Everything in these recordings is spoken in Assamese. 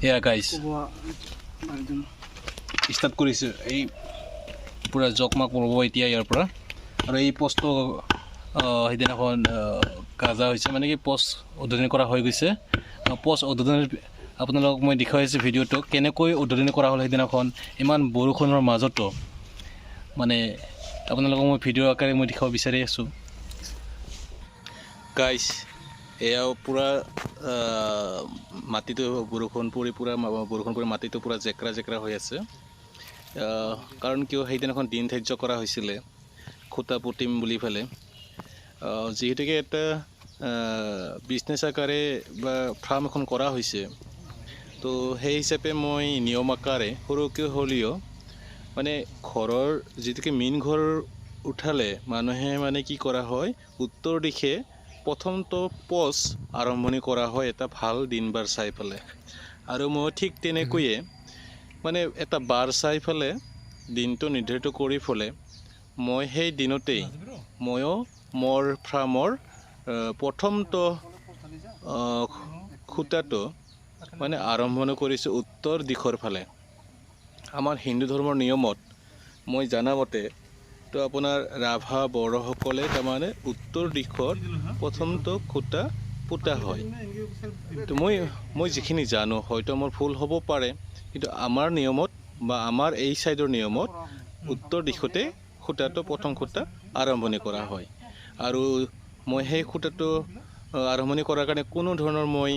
এয়া গাইছ, ষ্টাৰ্ট কৰিছোঁ। এই পূৰা জকমাক কৰিব এতিয়া ইয়াৰ পৰা। আৰু এই পষ্টটো সেইদিনাখন গাজা হৈছে, মানে কি পষ্ট উদ্বোধনী কৰা হৈ গৈছে। পষ্ট উদ্বোধনী আপোনালোকক মই দেখুৱাই আছোঁ ভিডিঅ'টো, কেনেকৈ উদ্বোধনী কৰা হ'ল সেইদিনাখন ইমান বৰষুণৰ মাজতো। মানে আপোনালোকক মই ভিডিঅ' আকাৰে মই দেখুৱাব বিচাৰি আছোঁ। গাইছ, এয়াও পূৰা মাটিটো বৰষুণ পৰি, পূৰা বৰষুণ পৰি মাটিটো পূৰা জেকৰা জেকৰা হৈ আছে। কাৰণ কিয়, সেইদিনাখন দিন ধাৰ্য কৰা হৈছিলে খুঁটা পুতিম বুলি পেলাই। যিহেতুকে এটা বিজনেছ আকাৰে বা ফাৰ্ম এখন কৰা হৈছে, তো সেই হিচাপে মই নিয়ম আকাৰে সৰুকৈ হ'লেও, মানে ঘৰৰ যিটোকে মেইন ঘৰ উঠালে মানুহে মানে কি কৰা হয়, উত্তৰ দিশে প্ৰথমটো পচ আৰম্ভণি কৰা হয় এটা ভাল দিন বাৰ চাই পেলাই। আৰু মই ঠিক তেনেকৈয়ে মানে এটা বাৰ চাই পেলাই দিনটো নিৰ্ধাৰিত কৰি পেলাই মই সেই দিনতেই ময়ো মোৰ ফাৰ্মৰ প্ৰথমটো খুঁটাটো মানে আৰম্ভণি কৰিছোঁ উত্তৰ দিশৰ ফালে। আমাৰ হিন্দু ধৰ্মৰ নিয়মত মই জনামতে তো আপোনাৰ ৰাভা বড়োসকলে তাৰমানে উত্তৰ দিশত প্ৰথমটো খুঁটা পোতা হয়। তো মই যিখিনি জানো, হয়তো মোৰ ভুল হ'ব পাৰে, কিন্তু আমাৰ নিয়মত বা আমাৰ এই ছাইডৰ নিয়মত উত্তৰ দিশতে খুঁটাটো, প্ৰথম খুঁটা আৰম্ভণি কৰা হয়। আৰু মই সেই খুঁটাটো আৰম্ভণি কৰাৰ কাৰণে কোনো ধৰণৰ মই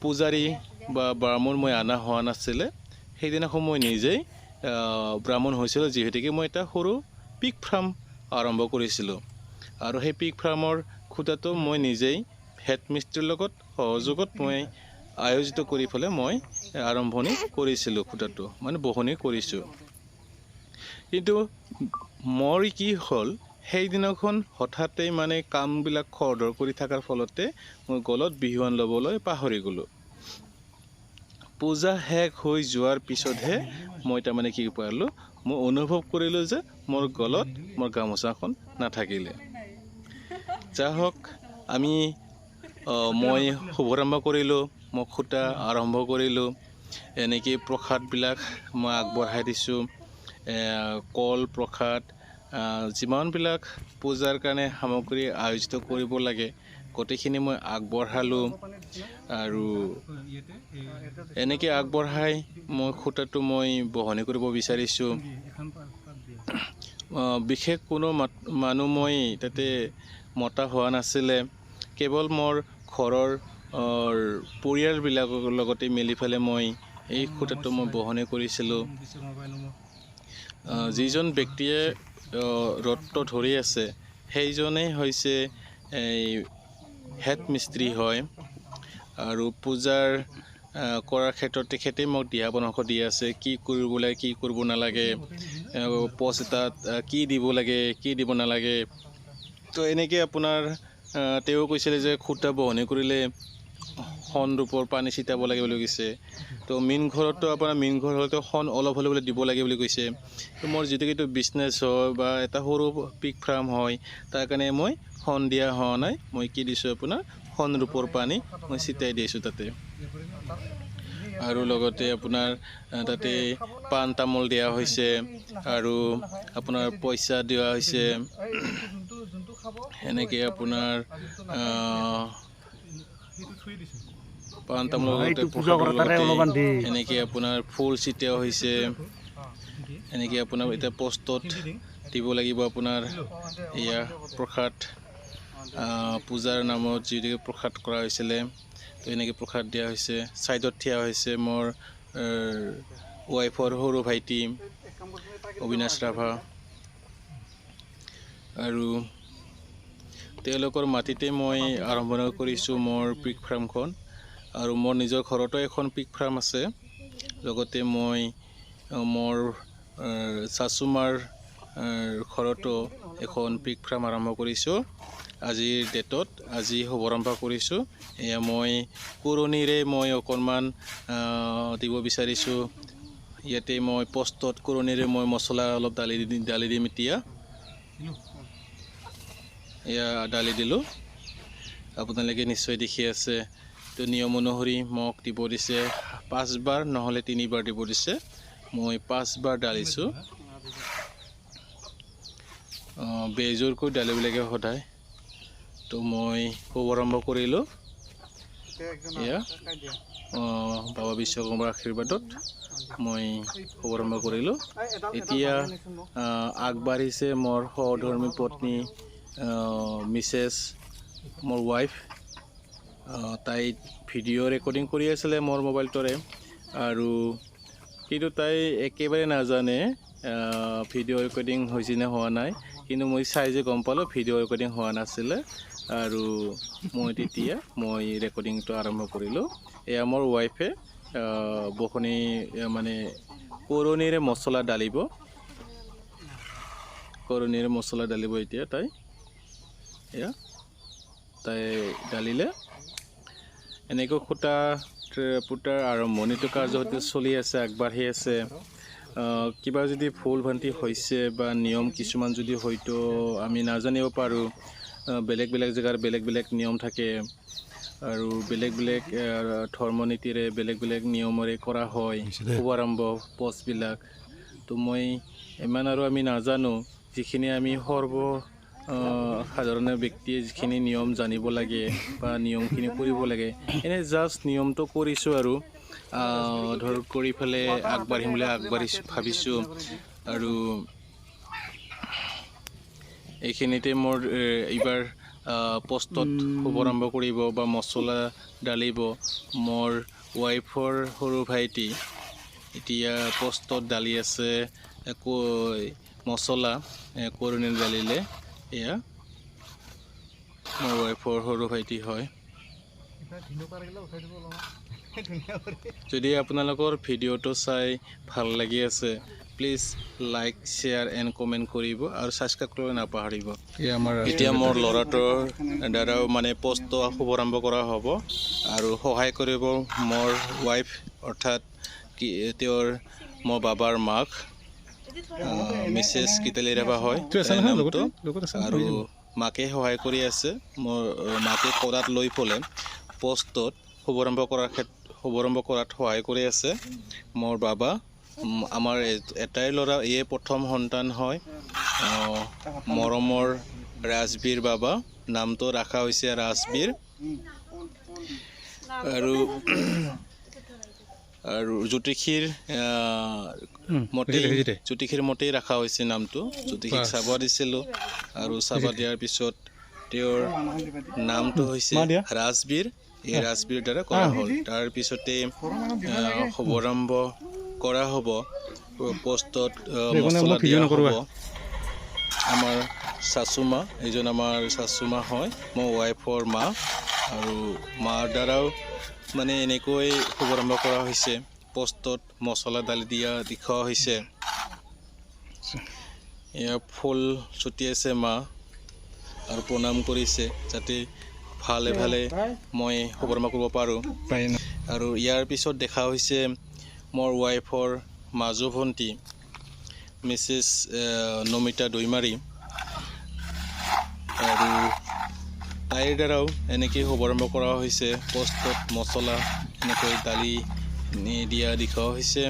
পূজাৰী বা ব্ৰাহ্মণ মই অনা হোৱা নাছিলে। সেইদিনাখন মই নিজেই ব্ৰাহ্মণ হৈছিলোঁ, যিহেতুকে মই এটা সৰু পিগ ফাৰ্ম আৰম্ভ কৰিছিলোঁ। আৰু সেই পিগ ফাৰ্মৰ খুঁটাটো মই নিজেই হেড মিস্ত্ৰীৰ লগত সহযোগত মই আয়োজিত কৰি পেলাই মই আৰম্ভণি কৰিছিলোঁ, খুঁটাটো মানে বহনি কৰিছোঁ। কিন্তু মোৰ কি হ'ল, সেইদিনাখন হঠাতেই মানে কামবিলাক খৰধৰ কৰি থকাৰ ফলতে মই গলত বিহুৱান ল'বলৈ পাহৰি গ'লোঁ। পূজা শেষ হৈ যোৱাৰ পিছতহে মই তাৰমানে কি পালোঁ, মই অনুভৱ কৰিলোঁ যে মোৰ গলত মোৰ গামোচাখন নাথাকিলে। যা হওক, আমি মই শুভাৰম্ভ কৰিলোঁ, মই খুঁটা আৰম্ভ কৰিলোঁ। এনেকেই প্ৰসাদবিলাক মই আগবঢ়াই দিছোঁ, কল প্ৰসাদ, যিমানবিলাক পূজাৰ কাৰণে সামগ্ৰী আয়োজিত কৰিব লাগে গোটেইখিনি মই আগবঢ়ালোঁ। আৰু এনেকৈ আগবঢ়াই মই খুঁটাটো মই বহনি কৰিব বিচাৰিছোঁ। বিশেষ কোনো মানুহ মই তাতে মতা হোৱা নাছিলে। কেৱল মোৰ ঘৰৰ পৰিয়ালবিলাকৰ লগতে মিলি পেলাই মই এই খুঁটাটো মই বহনি কৰিছিলোঁ। যিজন ব্যক্তিয়ে ৰ'দটো ধৰি আছে, সেইজনেই হৈছে এই হেড মিস্ত্ৰী হয়। আৰু পূজাৰ কৰাৰ ক্ষেত্ৰত তেখেতেই মোক দিহা পৰামৰ্শ দি আছে, কি কৰিব লাগে, কি কৰিব নালাগে, পচ এটাত কি দিব লাগে, কি দিব নালাগে। তো এনেকৈ আপোনাৰ তেওঁ কৈছিলে যে খুঁটা বহনি কৰিলে শণ ৰূপৰ পানী ছিটাব লাগে বুলি কৈছে। তো মেইন ঘৰততো আপোনাৰ মেইন ঘৰ হ'লেতো শণ অলপ হ'লেও বোলে দিব লাগে বুলি কৈছে। তো মোৰ যিটো এইটো বিজনেছ হয় বা এটা সৰু পিগ ফাৰ্ম হয়, তাৰ কাৰণে মই শণ দিয়া হোৱা নাই। মই কি দিছোঁ, আপোনাৰ শণ ৰূপৰ পানী মই ছিটাই দিছোঁ তাতে। আৰু লগতে আপোনাৰ তাতে পাণ তামোল দিয়া হৈছে আৰু আপোনাৰ পইচা দিয়া হৈছে। সেনেকৈ আপোনাৰ পাণ তামোলৰ লগতে, পূজা প্ৰসাদৰ কৰা তাৰে লগতে অলপমান দি এনেকৈ আপোনাৰ ফুল ছিটিওৱা হৈছে। এনেকৈ আপোনাৰ এতিয়া পষ্টত দিব লাগিব আপোনাৰ এয়া প্ৰসাদ, পূজাৰ নামত যিটো প্ৰসাদ কৰা হৈছিলে, তো এনেকৈ প্ৰসাদ দিয়া হৈছে। ছাইডত থিয়া হৈছে মোৰ ৱাইফৰ সৰু ভাইটি অবিনাশ ৰাভা। আৰু তেওঁলোকৰ মাটিতে মই আৰম্ভণি কৰিছোঁ মোৰ পিগ ফাৰ্মখন। আৰু মোৰ নিজৰ ঘৰতো এখন পিগ ফাৰ্ম আছে। লগতে মই মোৰ শাশুমাৰ ঘৰতো এখন পিগ ফাৰ্ম আৰম্ভ কৰিছোঁ। আজিৰ ডেটত আজি শুভাৰম্ভ কৰিছোঁ। এয়া মই কোৰণিৰে মই অকণমান দিব বিচাৰিছোঁ। ইয়াতে মই পষ্টত কোৰণিৰে মই মছলা অলপ দালি দিম এতিয়া। এয়া দালি দিলোঁ, আপোনালোকে নিশ্চয় দেখি আছে। তো নিয়ম অনুসৰি মোক দিব দিছে 5বাৰ, নহ'লে 3বাৰ দিব দিছে। মই 5বাৰ ডালিছোঁ। বেজোৰকৈ ডালিব লাগে সদায়। তো মই শুভাৰম্ভ কৰিলোঁ। এয়া বাবা বিশ্বকৰ্মাৰ আশীৰ্বাদত মই শুভাৰম্ভ কৰিলোঁ। এতিয়া আগবাঢ়িছে মোৰ সহধৰ্মী পত্নী মিছেছ, মোৰ ৱাইফ। তাই ভিডিঅ' ৰেকৰ্ডিং কৰি আছিলে মোৰ মোবাইলটোৰে, আৰু কিন্তু তাই একেবাৰে নাজানে ভিডিঅ' ৰেকৰ্ডিং হৈছে নে হোৱা নাই। কিন্তু মই চাই যে গম পালোঁ ভিডিঅ' ৰেকৰ্ডিং হোৱা নাছিলে, আৰু মই তেতিয়া মই ৰেকৰ্ডিংটো আৰম্ভ কৰিলোঁ। এয়া মোৰ ৱাইফে বখনি মানে কৰণীৰে মছলা ডালিব, কৰণীৰে মছলা ডালিব এতিয়া তাই। এয়া তাই ডালিলে। এনেকৈ খুঁটা পোতাৰ আৰম্ভণিটো কাৰ্যসূচী চলি আছে, আগবাঢ়ি আছে। কিবা যদি ভুল ভ্ৰান্তি হৈছে বা নিয়ম কিছুমান যদি হয়তো আমি নাজানিব পাৰোঁ, বেলেগ বেলেগ জেগাৰ বেলেগ বেলেগ নিয়ম থাকে আৰু বেলেগ বেলেগ ধৰ্ম নীতিৰে বেলেগ বেলেগ নিয়মেৰে কৰা হয় শুভাৰম্ভ পষ্টবিলাক। তো মই ইমান আৰু আমি নাজানো, যিখিনি আমি সৰ্ব সাধাৰণ ব্যক্তিয়ে যিখিনি নিয়ম জানিব লাগে বা নিয়মখিনি কৰিব লাগে, এনেই জাষ্ট নিয়মটো কৰিছোঁ আৰু ধৰ কৰি পেলাই আগবাঢ়িম বুলি আগবাঢ়িছোঁ ভাবিছোঁ। আৰু এইখিনিতে মোৰ এইবাৰ পষ্টত শুভাৰম্ভ কৰিব বা মছলা ডালিব মোৰ ৱাইফৰ সৰু ভাইটি। এতিয়া পষ্টত ডালি আছে মছলা, কৰণি ডালিলে। এয়া মোৰ ৱাইফৰ সৰু ভাইটি হয়। যদি আপোনালোকৰ ভিডিঅ'টো চাই ভাল লাগি আছে, please like, share and comment কৰিব আৰু ছাবস্ক্ৰাইব কৰিব নাপাহৰিব। এতিয়া মোৰ ল'ৰাটোৰ দ্বাৰাও মানে পষ্টটো শুভাৰম্ভ কৰা হ'ব আৰু সহায় কৰিব মোৰ ৱাইফ, অৰ্থাৎ কি তেওঁৰ মোৰ বাবাৰ মাক মিছেছ গীতালি ৰাভা হয় নামটো। আৰু মাকে সহায় কৰি আছে। মোৰ মাকে কৰাত লৈ পেলাই পষ্টত শুভাৰম্ভ কৰাৰ শুভাৰম্ভ কৰাত সহায় কৰি আছে মোৰ বাবা। আমাৰ এটাই ল'ৰা, এয়ে প্ৰথম সন্তান হয়। মৰমৰ ৰাজবীৰ বাবা, নামটো ৰখা হৈছে ৰাজবীৰ। আৰু আৰু জ্যোতিষীৰ মতেই, জ্যোতিষীৰ মতেই ৰখা হৈছে নামটো। জ্যোতিষীক চাব দিছিলোঁ আৰু চাব দিয়াৰ পিছত তেওঁৰ নামটো হৈছে ৰাজবীৰ। এই ৰাজবীৰ দ্বাৰা কৰা হ'ল। তাৰপিছতে শুভাৰম্ভ কৰা হ'ব, পষ্টত মছলা দিয়া হ'ব। আমাৰ শাশুমা, এইজন আমাৰ শাশুমা হয়, মোৰ ৱাইফৰ মা। আৰু মাৰ দ্বাৰাও মানে এনেকৈ শুভাৰম্ভ কৰা হৈছে, পষ্টত মছলা দালি দিয়া দেখুওৱা হৈছে। এয়া ফুল ছটিয়াইছে মা আৰু প্ৰণাম কৰিছে যাতে ভালে ভালে মই শুভাৰম্ভ কৰিব পাৰোঁ। আৰু ইয়াৰ পিছত দেখা হৈছে মোৰ ৱাইফৰ মাজু ভণ্টি মিছেছ নমিতা দৈমাৰী, আৰু তাইৰ দ্বাৰাও এনেকৈ শুভাৰম্ভ কৰা হৈছে। পষ্টত মছলা এনেকৈ দালি দিয়া দেখুওৱা হৈছে।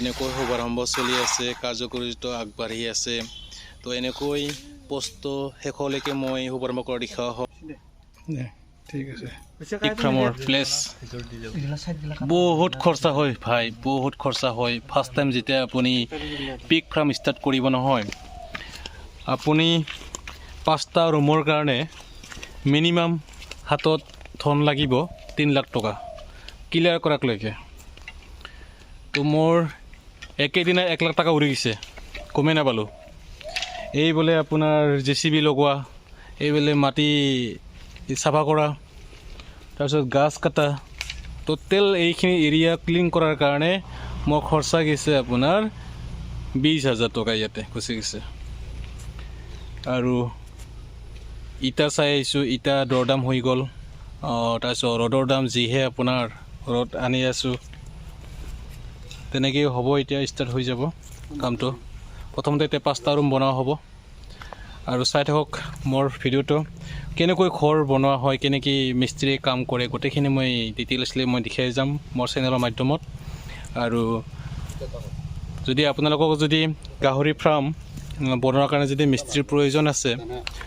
এনেকৈ শুভাৰম্ভ চলি আছে, কাৰ্যকৰীটো আগবাঢ়ি আছে। তো এনেকৈ পষ্টটো শেষলৈকে মই শুভাৰম্ভ কৰা দেখুওৱা হয়। ঠিক আছে। ফাৰ্মৰ প্লেচ বহুত খৰচা হয় ভাই, বহুত খৰচা হয়। ফাৰ্ষ্ট টাইম যেতিয়া আপুনি পিগ ফাৰ্ম ষ্টাৰ্ট কৰিব নহয়, আপুনি 5টা ৰুমৰ কাৰণে মিনিমাম হাতত ধন লাগিব 3 লাখ টকা ক্লিয়াৰ কৰাকলৈকে। তো মোৰ একেদিনাই 1 লাখ টকা উৰি গৈছে, গমেই নাপালোঁ। এই বোলে আপোনাৰ জেচিবি লগোৱা, এই বোলে মাটি চাফা কৰা, তাৰপিছত গাছ কটা, টোটেল এইখিনি এৰিয়া ক্লিন কৰাৰ কাৰণে মোৰ খৰচা গৈছে আপোনাৰ 20,000 টকা ইয়াতে গুচি গৈছে। আৰু ইটা চাই আহিছোঁ, ইটা দৰদাম হৈ গ'ল। তাৰপিছত ৰ'দৰ দাম যিহে আপোনাৰ, ৰ'দ আনি আছোঁ, তেনেকেই হ'ব। এতিয়া ষ্টাৰ্ট হৈ যাব কামটো। প্ৰথমতে এতিয়া 5টা ৰুম বনোৱা হ'ব আৰু চাই থাকক মোৰ ভিডিঅ'টো, কেনেকৈ ঘৰ বনোৱা হয়, কেনেকৈ মিস্ত্ৰীয়ে কাম কৰে, গোটেইখিনি মই ডিটেইলছলি মই দেখাই যাম মোৰ চেনেলৰ মাধ্যমত। আৰু যদি আপোনালোকক যদি গাহৰি ফাৰ্ম বনোৱাৰ কাৰণে যদি মিস্ত্ৰীৰ প্ৰয়োজন আছে,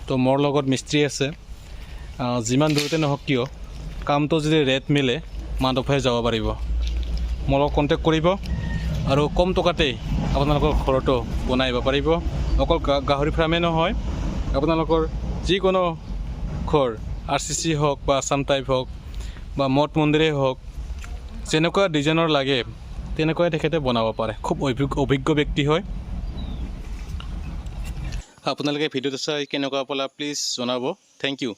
তো মোৰ লগত মিস্ত্ৰী আছে। যিমান দূৰতে নহওক কিয়, কামটো যদি ৰেট মিলে, মাধৱ হৈ যাব পাৰিব। মোৰ লগত কণ্টেক্ট কৰিব আৰু কম টকাতেই আপোনালোকৰ ঘৰতো বনাই আহিব পাৰিব। অকল গাহৰি ফাৰ্মেই নহয়, আপোনালোকৰ যিকোনো ঘৰ, আৰচিচি হওক বা আছাম টাইপ হওক বা মঠ মন্দিৰেই হওক, যেনেকুৱা ডিজাইনৰ লাগে তেনেকুৱাই তেখেতে বনাব পাৰে। খুব অভিজ্ঞ ব্যক্তি হয়। আপোনালোকে ভিডিঅ'টো চাই কেনেকুৱা পালা, প্লিজ জনাব। Thank U.